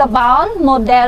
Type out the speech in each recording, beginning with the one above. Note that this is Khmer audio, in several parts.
កាបោន model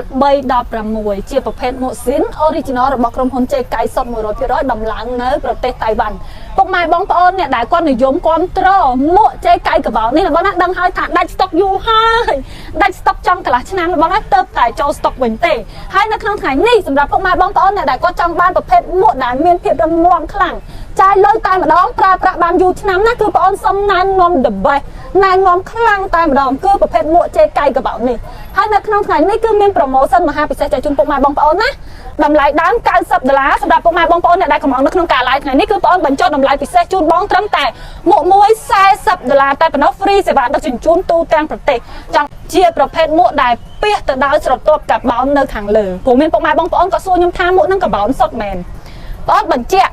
316ជាប្រភេទមួកស៊ីន original របស់ក្រុមហ៊ុន JK សុទ្ធ100%ដំឡើងនៅប្រទេសតៃវ៉ាន់ពុកម៉ែបងប្អូនអ្នកដែលគាត់និយមគ្រប់គ្រងមួក JK កាបោននេះរបស់ណាដឹងហើយថាដាច់ស្តុកយូរហើយដាច់ស្តុកចង់កន្លះឆ្នាំរបស់ណាទៅតែចូលស្តុកវិញទេហើយនៅក្នុងថ្ងៃនេះសម្រាប់ពុកម៉ែបងប្អូនអ្នកដែលគាត់ចង់បានប្រភេទមួកដែលមានភាពរឹងមាំខ្លាំងចាយលុយតែម្ដងប្រើប្រាស់បានយូរឆ្នាំណាគឺបងអូនសុំណែនាំ the best ណែនាំខ្លាំងតែម្ដងគឺប្រភេទមួក JK កាបោននេះហើយនៅក្នុងថ្ងៃនេះគឺមាន promotion មហាពិសេសចែកជូនពុកម៉ែបងប្អូនណាតម្លៃដើម90ដុល្លារសម្រាប់ពុកម៉ែបងប្អូនអ្នកដែលកំងនៅក្នុងការ live ថ្ងៃនេះគឺបងអូនបញ្ចុះតម្លៃពិសេសជូនបងត្រឹមតែមួកមួយ40ដុល្លារតែប៉ុណ្ណោះ free សេវាដឹកជញ្ជូនទូទាំងប្រទេសចង់ជាប្រភេទមួកដែលពាសទៅដោយស្រទាប់កាបោននៅខាងលើព្រោះមានពុកម៉ែបងប្អូនក៏សួរខ្ញុំថាមួកនឹងកាបោនសុទ្ធមែនបងអូនបញ្ជាក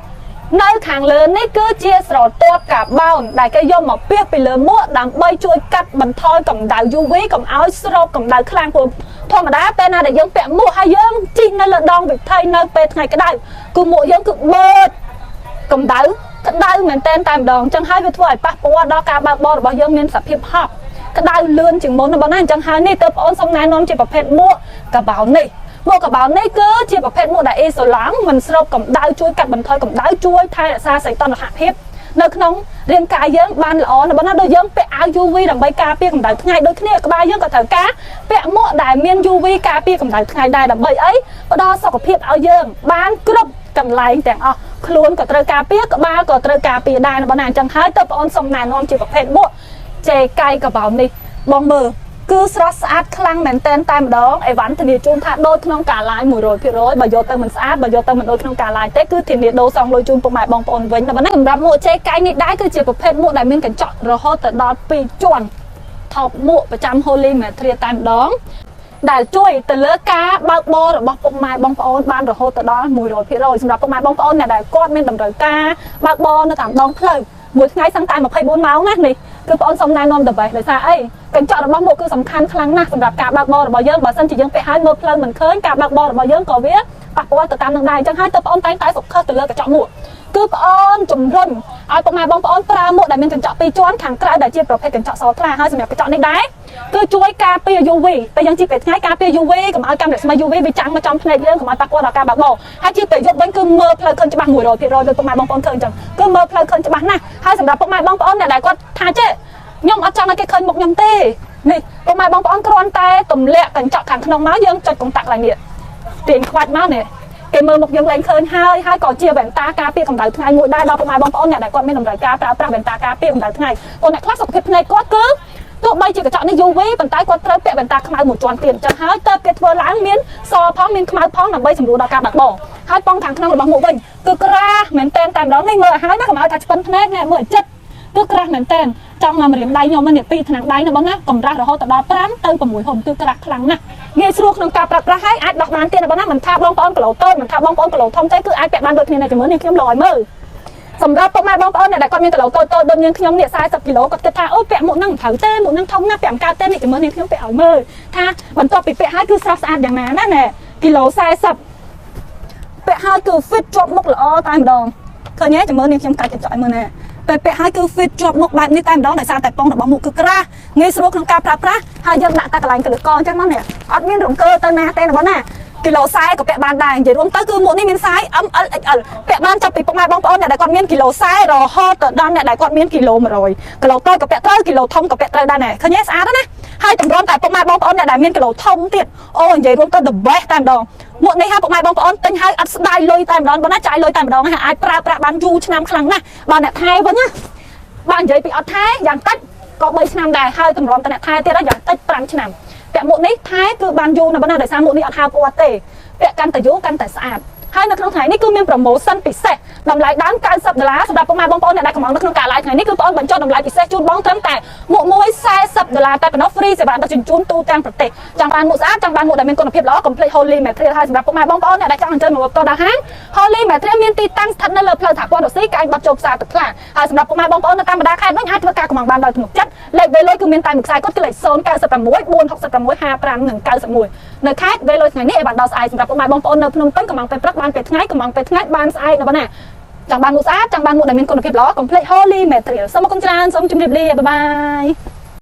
់នៅខាងលើនេះគឺជាស្រទាប់កាបោនដែលគេយកមកពាសពីលើមួកដើម្បីជួយកាត់បន្ថយកម្ដៅ UV កុំឲ្យស្រូបកម្ដៅខ្លាំងព្រោះធម្មតាពេលណាដែលយើងពាក់មួកហើយយើងជិះនៅលើដងវិថីនៅពេលថ្ងៃក្ដៅគឺមួកយើងគឺបឺតកម្ដៅក្ដៅមែនតែនតែម្ដងអញ្ចឹងហើយវាធ្វើឲ្យប៉ះពាល់ដល់ការបើកបររបស់យើងមានសភាពហប់ក្ដៅលឿនជាងមុនណាបងណាអញ្ចឹងហើយនេះទៅបងអូនសូមណែនាំជាប្រភេទមួកកាបោននេះមួកកាបោននេះគឺជាប្រភេទមួកដែលអេសូឡង់មិនស្រូបកម្ដៅជួយកាត់បន្ថយកម្ដៅជួយថែរក្សាសីតុណ្ហភាពនៅក្នុងរាងកាយយើងបានល្អណាបងណាដូចយើងពាក់អាវ UV ដើម្បីការពារកម្ដៅថ្ងៃដូចគ្នាក្បាលយើងក៏ត្រូវការពាក់មួកដែលមាន UV ការពារកម្ដៅថ្ងៃដែរដើម្បីអីផ្ដល់សុខភាពឲ្យយើងបានគ្រប់កន្លែងទាំងអស់ខ្លួនក៏ត្រូវការពារក្បាលក៏ត្រូវការពារដែរណាបងណាអញ្ចឹងហើយទៅបងអូនសុំណែនាំជាប្រភេទមួក JK កាបោននេះបងមើលគឺស្រស់ស្អាតខ្លាំងមែនតែនតែម្ដងអីវ៉ាន់ធានាជូនថាដូចក្នុងការ live 100%បើយកទៅមិនស្អាតបើយកទៅមិនដូចក្នុងការ live ទេគឺធានាដូរសងលុយជូនពុកម៉ែបងប្អូនវិញតែប៉ុណ្ណាសម្រាប់មួក JK នេះដែរគឺជាប្រភេទមួកដែលមានកញ្ចក់រហូតទៅដល់2ជាន់ថប់មួកប្រចាំ Holy Material តែម្ដងដែលជួយទៅលើការបើកបររបស់ពុកម៉ែបងប្អូនបានរហូតទៅដល់100%សម្រាប់ពុកម៉ែបងប្អូនអ្នកដែលគាត់មានតម្រូវការបើកបរនៅតាមដងផ្លូវមួយថ្ងៃសឹងតែ24ម៉ោងណានេះគឺបងអូនសូមណែនាំ the best ដោយសារអីកញ្ចក់របស់មួកគឺសំខាន់ខ្លាំងណាស់សម្រាប់ការបើកបររបស់យើងបើសិនជាយើងពាក់ហើយមើលផ្លូវមិនឃើញការបើកបររបស់យើងក៏វាប៉ះពាល់ទៅតាមនឹងដែរអញ្ចឹងហើយទៅបងអូនតែងតែសុខទៅលើកញ្ចក់មួកគឺបងអូនជំរុញឲ្យពុកម៉ែបងប្អូនប្រើមួកដែលមានកញ្ចក់ពីរជាន់ខាងក្រៅដែលជាប្រភេទកញ្ចក់សថ្លាហើយសម្រាប់កញ្ចក់នេះដែរគឺជួយការពារ UV ពេលយើងជិះពេលថ្ងៃការពារ UV កុំឲ្យកាំរស្មី UV វាចាំងមកចំភ្នែកយើងកុំឲ្យប៉ះពាល់ដល់ការបើកបរហើយជិះពេលយប់វិញគឺមើលផ្លូវឃើញច្បាស់100%ដូចពុកម៉ែបងប្អូនឃើញអញ្ចឹងគឺមើលផ្លូវឃើញច្បាស់ណាស់ហើយសម្រាប់ពុកម៉ែបងប្អូនអ្នកដែលគាត់ថាចេះខ្ញុំអត់ចង់ឲ្យគេឃើញមុខខ្ញុំទេនេះពុកម៉ែបងប្អូនគ្រាន់តែទម្លាក់កញ្ចក់ខាងក្នុងមកយើងចុចកុងតាក់ឡើងនេះទាញខ្វាច់មកនេះគេមើលមុខយើងលែងឃើញហើយហើយក៏ជាវ៉ែនតាការពារកម្ដៅថ្ងៃមួយដែរដល់ពុកម៉ែបងប្អូនអ្នកដែលគាត់មានតម្រូវការប្រើប្រាស់វ៉ែនតាការពារកម្ដៅថ្ងៃបងអ្នកខ្លះសុខភាពភ្នែកគាត់គឺទោះបីជាកញ្ចក់នេះ UV ប៉ុន្តែគាត់ត្រូវពាក់វ៉ែនតាខ្មៅមួយជាន់ទៀតអញ្ចឹងហើយទៅគេធ្វើឡើងមានសផងមានខ្មៅផងដើម្បីសម្រួលដល់ការបើកបរហើយប៉ុងខាងក្នុងរបស់មួកវិញគឺក្រាស់មែនតែនតែម្ដងនេះមើលឲ្យហើយណាកុំឲ្យថាឆ្ពិនភ្នែកនេះមើលឲ្យចិត្តគឺក្រាស់មែនតែនចង់មកម្រាមដៃខ្ញុំនេះពីរថ្នាំងដៃណាបងណាកម្រាស់រហូតដល់5ទៅ6ហ៊ុនគឺក្រាស់ខ្លាំងណាស់ងាយស្រួលក្នុងការប្រើប្រាស់ហើយអាចដោះបានទៀតណាបងណាមិនថាបងប្អូនគីឡូតូចមិនថាបងប្អូនគីឡូធំទេគឺអាចពាក់បានដូចគ្នាដែរជាមួយនេះខ្ញុំលឲ្យមើលសម្រាប់ពុកម៉ែបងប្អូនអ្នកដែលគាត់មានគីឡូតូចតូចដូចនាងខ្ញុំនេះ40គីឡូគាត់គិតថាអូពាក់មួកហ្នឹងមិនត្រូវទេមួកហ្នឹងធំណាស់ពាក់មិនកើតទេនេះជាមួយនាងខ្ញុំពាក់ឲ្យមើលថាបន្ទាប់ពីពាក់ហើយគឺស្រស់ស្អាតយ៉ាងណាណាណែគីឡូ40ពាក់ហើយគឺ fit ជាប់មុខល្អតែម្ដងឃើញទេចាំមើលនាងខ្ញុំកាច់កញ្ចក់ឲ្យមើលណែពេលពាក់ហើយគឺ fit ជាប់មុខបែបនេះតែម្ដងដោយសារតែប៉ុងរបស់មុខគឺក្រាស់ងាយស្រួលក្នុងការប្រើប្រាស់ហើយយើងដាក់តែកន្លែងកលកអញ្ចឹងមកនេះអត់មានរង្គើទៅណាទេណាបងណាគីឡូ40ក៏ពាក់បានដែរនិយាយរួមទៅគឺមួកនេះមាន size M L XL ពាក់បានចាប់ពីពុកម៉ែបងប្អូនអ្នកដែលគាត់មានគីឡូ40រហូតទៅដល់អ្នកដែលគាត់មានគីឡូ100គីឡូតូចក៏ពាក់ត្រូវគីឡូធំក៏ពាក់ត្រូវដែរណែឃើញទេស្អាតណាស់ហើយតម្រុំតែពុកម៉ែបងប្អូនអ្នកដែលមានគីឡូធំទៀតអូនិយាយរួមទៅ the best តែម្ដងមួកនេះហាពុកម៉ែបងប្អូនទិញហើយអត់ស្ដាយលុយតែម្ដងបងណាចាយលុយតែម្ដងហើយអាចប្រើប្រាស់បានយូរឆ្នាំខ្លាំងណាស់បើអ្នកថែវិញណាបើនិយាយពីអត់ថែយ៉ាងតិចក៏3ឆ្នាំដែរហើយតម្រុំតែអ្នកថែទៀតយ៉ាងតិច5ឆ្នាំពាក់មួកនេះថែគឺបានយូរណាស់បងណាដោយសារមួកនេះអត់ហើពណ៌ទេពាក់កាន់តែយូរកាន់តែស្អាតហើយនៅក្នុងថ្ងៃនេះគឺមាន promotion ពិសេសតម្លៃដើម90ដុល្លារសម្រាប់ពុកម៉ែបងប្អូនអ្នកដែលកំងនៅក្នុងការ live ថ្ងៃនេះគឺបងប្អូនបញ្ចុះតម្លៃពិសេសជូនបងត្រឹមតែមួកមួយ40ដុល្លារតែប៉ុណ្ណោះ free សេវាដឹកជញ្ជូនទូទាំងប្រទេសចង់បានមួកស្អាតចង់បានមួកដែលមានគុណភាពល្អ complete Holy Material ហើយសម្រាប់ពុកម៉ែបងប្អូនអ្នកដែលចង់អញ្ជើញមកផ្ទាល់ដល់ហាង Holy Material មានទីតាំងស្ថិតនៅលើផ្លូវសហព័ន្ធរុស្ស៊ីកែងបាត់ចូលផ្សារទឹកថ្លាហើយសម្រាប់ពុកម៉ែបងប្អូននៅតាមបណ្ដាខេត្តវិញអាចធ្វើការកំងបានដោយទំនុកចិត្តលេខវេលុយគឺមានតែមួយខ្សែគត់គឺលេខ096 466 55និង91នៅខេត្តវេលុយថ្ងៃនេះឲ្យបានដល់ស្អែកសម្រាប់ពុកម៉ែបងប្អូននៅភ្នំពេញកំងពេលព្រឹកបានពេលថ្ងៃកំងពេលថ្ងៃបានស្អែកណាបងណាចង់បានមួកស្អាតចង់បានមួកដែលមានគុណភាពល្អ complete Holy Material សូមអរគុណច្រើនសូមជម្រាបលាbye bye.